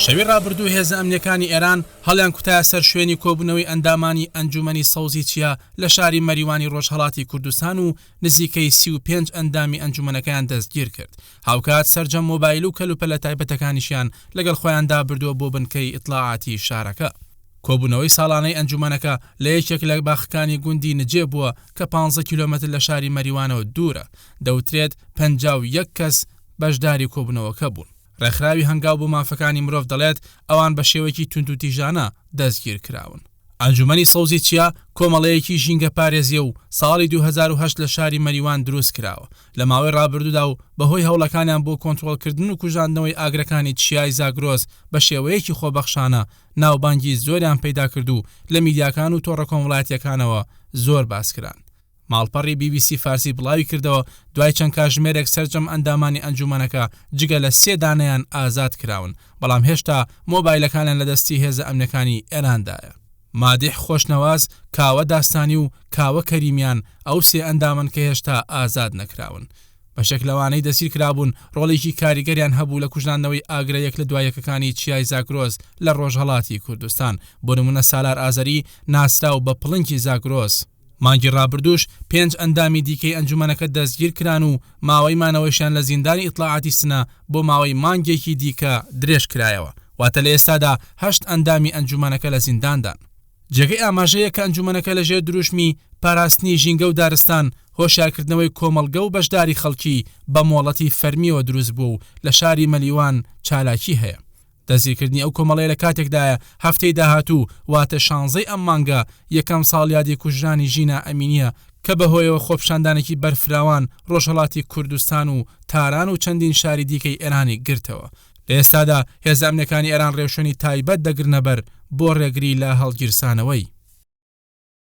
شەوی ڕابردوو هێزە ئەمنییەکانی ئێران هەڵیانکوتایە سەر شوێنی کۆبوونەوەی ئەندامانی ئەنجوومەنی سەوزی چیا لە شاری مەریوانی ڕۆژهەڵاتی کوردستان و نزیکەی 35 ئەندامی ئەنجوومەنەکەیان دەستگیرکرد. هاوکات سەرجەم مۆبایل و کەلوپەلە تایبەتەکانیشیان لەگەڵ خۆیاندا بردووە بۆ بنکەی ئیتڵاعاتی شارەکە. کۆبوونەوەی ساڵانەی ئەنجوومەنەکە لە یەکێک لە باخەکانی گوندی نجێ بووە کە 15 کیلۆمەتر لە شاری مەریوانەوە دوورە. دەوترێت 51 کەس بەشداری کۆبوونەوەکە بوون. ڕێکخراوی هەنگاو بۆ مافەکانی مرۆڤ دەڵێت، ئەوان بە شێوەیەکی توندوتیژانە دەستگیرکراون. ئەنجومەنی سەوزی چیا کۆمەڵەیەکی ژینگەپارێزییە و ساڵی 2008 لە شاری مەریوان دروستکراوە. لە ماوەی ڕابردوودا و بەهۆی هەوڵەکانیان بۆ کۆنترۆڵکردن و کوژاندنەوەی ئاگرەکانی چیای زاگرۆس بە شێوەیەکی خۆبەخشانە ناوبانگی زۆریان پەیداکرد و لە میدیاکان و تۆڕە کۆمەڵایەتییەکانەوە زۆر باسکران. ماڵپەڕی بی بی سی فارسی بڵاویکردەوە، دوای چەند کاژمێرێک سەرجەم ئەندامانی ئەنجوومەنەکە جگە لە سێ دانەیان ئازاد کراون، بەڵام هێشتا مۆبایلەکانیان لە دەستی هێزە ئەمنیەکانی ئێراندایە. مادیح خۆشنەواز، کاوە داستانی و کاوە کەریمیان ئەو سێ ئەندامەن کە هێشتا ئازاد نەکراون. بەشێک لەوانەی دەستگیرکرابوون ڕۆڵێکی کاریگەریان هەبوو لە کوژاندنەوەی ئاگرە یەک لە دوا یەکەکانی چیای زاگرۆس لە ڕۆژهەڵاتی کوردستان، بۆ نموونە سالار ئازەری ناسراو بە پڵنگی زاگرۆس. مانگی ڕابردووش پێنج ئەندامی دیکەی ئەنجومەنەکە دەستگیرکران و ماوەی مانەوەیشیان لە زیندانی ئیتڵاعاتی سنە بۆ ماوەی مانگێکی دیکە درێژکرایەوە، واتە لە ئێستادا هەشت ئەندامی ئەنجومەنەکە لە زینداندان. جێگەی ئاماژەیە کە ئەنجومەنەکە لەژێر دروشمی، پاراستنی ژینگە و دارستان، هۆشیارکردنەوەی کۆمەڵگە و بەشداری خەڵکی، بە مۆڵەتی فەرمییەوە دروستبووە و لە شاری مەلیوان چالاکی هەیە. دەستگیرکردنی ئەو کۆمەڵەیە لە کاتێکدایە هەفتەی داهاتوو واتە شانزەی ئەم مانگە یەکەم ساڵیادی کوژرانی ژینا ئەمینییە کە بەهۆیەوە خۆپیشاندانێکی بەرفراوان ڕۆژهەڵاتی کوردستان و تاران و چەندین شاری دیکەی ئێرانی گرتەوە. لە ئێستادا هێزە ئەمنیەکانی ئێران ڕێوشوێنی تایبەت دەگرنەبەر بۆ ڕێگری لە هەڵگیرسانەوەی.